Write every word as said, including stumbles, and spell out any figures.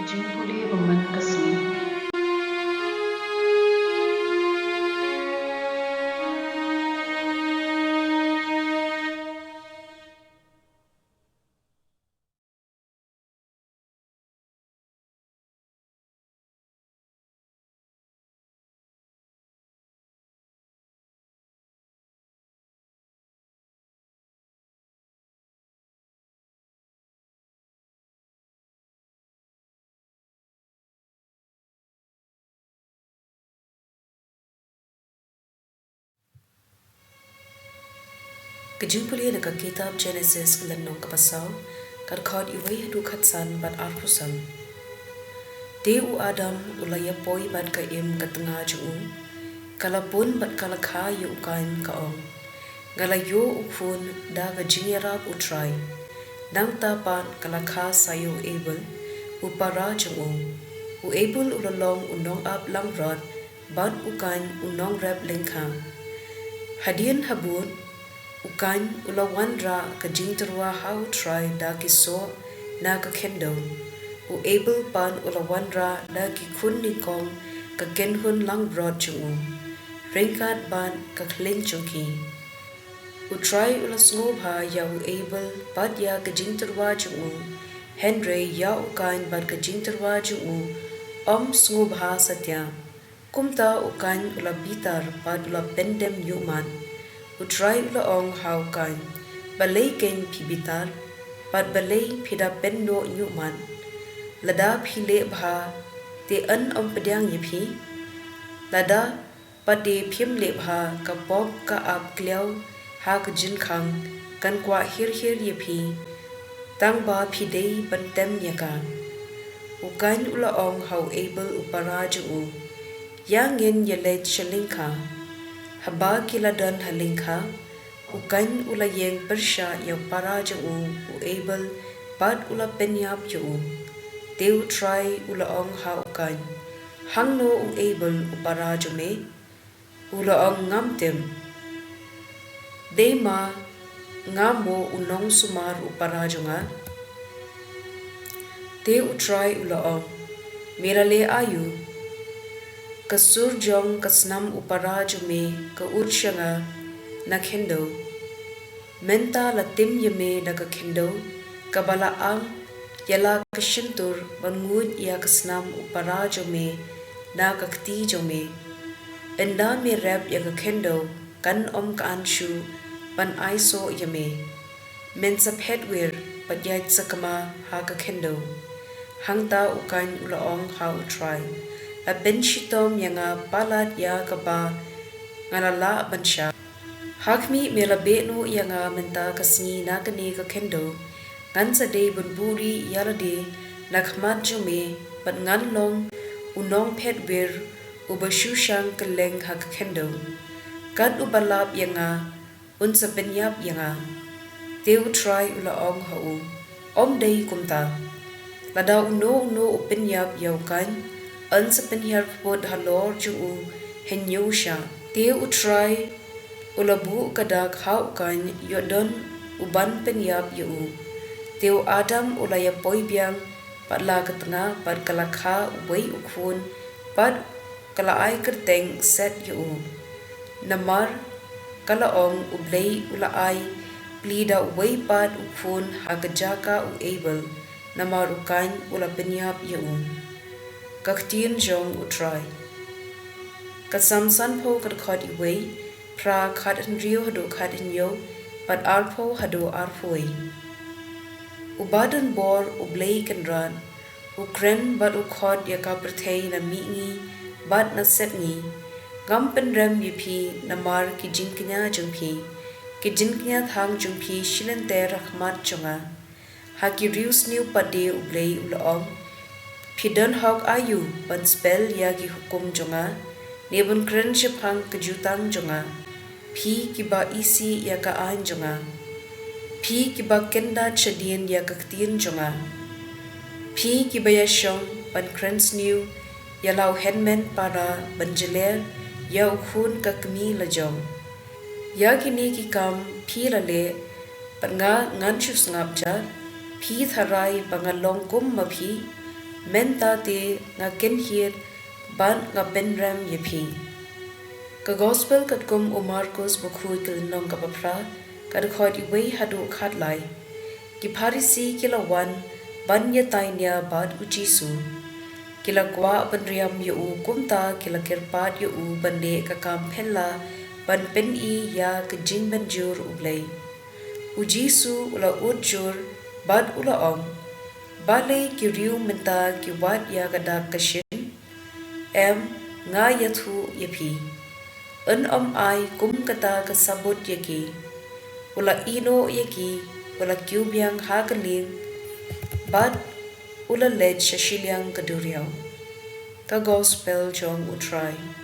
Jingpule ba man ka sngi. Ka jingpule na ka kitab Genesis ka lynnong kaba saw, ka dkhot iwei haduh khatsan bad arphew san. Te u Adam u la ïapoi bad ka im ka tnga jong u, ka la pun bad ka la kha ïa u Kain, ka ong, nga la ïoh u khun da ka jingïarap U Trai. Nangta pat ka la kha sa ïa u Abel, u para jong u. U Abel u la long u nongap langbrot, bad u Kain u nongrep lyngkha. Hadien habud, u Kain u la wanrah ka jingtyrwa ha U Trai da ki soh na ka khyndew. U Abel pat u la wanrah da ki khun nyngkong ka kynhun langbrot jong u, ryngkat bad ka khlieh jong ki. U Trai u la sngewbha ïa u Abel bad ïa ka jingtyrwa jong u, hynrei ïa u Kain bad ka jingtyrwa jong u, um sngewbha satia. Kumta u Kain u la bitar bad u la pyndem ñiuhmat. U Trai u la ong ha u Kain, balei kein phi bitar, bad balei phi da pynnoh ñiuhmat? Lada phi leh bha, te yn ym pdiang ïa phi? Lada pat de phim leh bha, ka pop ka ap kliaw ha ka jingkhang kan kwah hir hir ïa phi, tang ba phi dei ban tem ïa ka. U Kain u la ong ha u Abel u para jong u, ïa ngin ïaleit sha lyngkha. Haba ki la don ha lyngkha, u Kain u la ïeng pyrshah ïa u para jong u, u Abel, bad u la pynïap ïa u. Te U Trai u la ong ha u Kain, hangno u Abel u para jong me? U la ong, ngam tip. Dei ma nga mo u nongsumar u para jong nga? Te U Trai u la ong, me la leh aïu? Ka sur jong ka snam u para jong me ka ud sha nga na khyndew. Mynta la tim ïa me da ka khyndew kaba la ang ïa la ka shyntur ban nguid ïa ka snam u para jong me na ka kti jong me. Ynda me rep ïa ka khyndew kan ym ka an shuh ban ai soh ïa me. Men sa phet wir bad ïaid sakma ha ka khyndew. Hangta u Kain u la ong ha U Trai, la pynshitom ïa nga palat ïa kaba nga la lah ban shah. Ha khmih, me la beh noh ïa nga mynta ka sngi na kane ka khyndew. Ngan sa dei ban buhrieh ïa lade na khmat jong me, bad ngan long u nongphet wir uba shu shang kylleng ha ka khyndew. Kat uba lap ïa nga, un sa pynïap ïa nga. Te U Trai u la ong ha u, ym dei kumta. Lada uno uno u pynïap ïa u Kain, yn sa pynhiar kput halor jong u hynñiew shah. Te U Trai u la buh ka dak ha u Kain ïoh don uban pynïap ïa u. Te u Adam u la ïapoi biang pat la ka tnga, bad ka la kha uwei u khun, bad ka la ai kyrteng Set ïa u. Namar ka la ong, U Blei u la ai plie da uwei pat u khun ha ka jaka u Abel, namar u Kain u la pynïap ïa u. Ka ktien jong U Trai. Ka Salm sanphew, ka dkhot iwei, phra, khathynriew haduh khathynñiew, bad arphew haduh arphew wei. Uba don bor, U Blei Kynrad, u kren bad u khot ïa ka pyrthei na mihngi bad na sepngi. Ngam pynrem ïa phi namar ki jingkñia jong phi. Ki jingkñia thang jong phi shi lynter ha khmat jong nga. Ha ki riewsniew pat de U Blei u la ong, phi don hok aïu ban spell ïa ki hukum jong nga, ne ban kren shaphang ka jutang jong nga? Phi kiba isih ïa ka aiñ jong nga, phi kiba kyndat shadien ïa ka ktien jong nga, phi kiba ïashong ban kren sniew ïa la u hynmen para ban jler ïa u khun ka kmie lajong. Ïa kine ki kam phi la leh, bad nga ngan shu sngap jar? Phi tharai ba nga long kum ma phi? Mynta te nga kynhied bad nga bynrem ïa phi. Ka Gospel katkum u Markos, ba khuid, ka lynnong kaba phra, ka dkhot wei haduh khatlai. Ki Pharisi ki la wan ban ïatai nia bad u Jisu. Ki la kwah ban riam ïa u, kumta ki la kyrpad ïa u ban leh ka kam phylla ban pyni ïa ka jingmynjur U Blei. U Jisu u la ud jur bad u la ong, balei ki riew mynta ki wad ïa ka dak ka shin? Em, nga ïathuh ïa phi, un ym ai kum kata ka sabut ïa ki. U la ïeh noh ïa ki, u la kiew biang ha ka lieng, bad u la leit sha shiliang ka duriaw. Ka Gospel jong U Trai.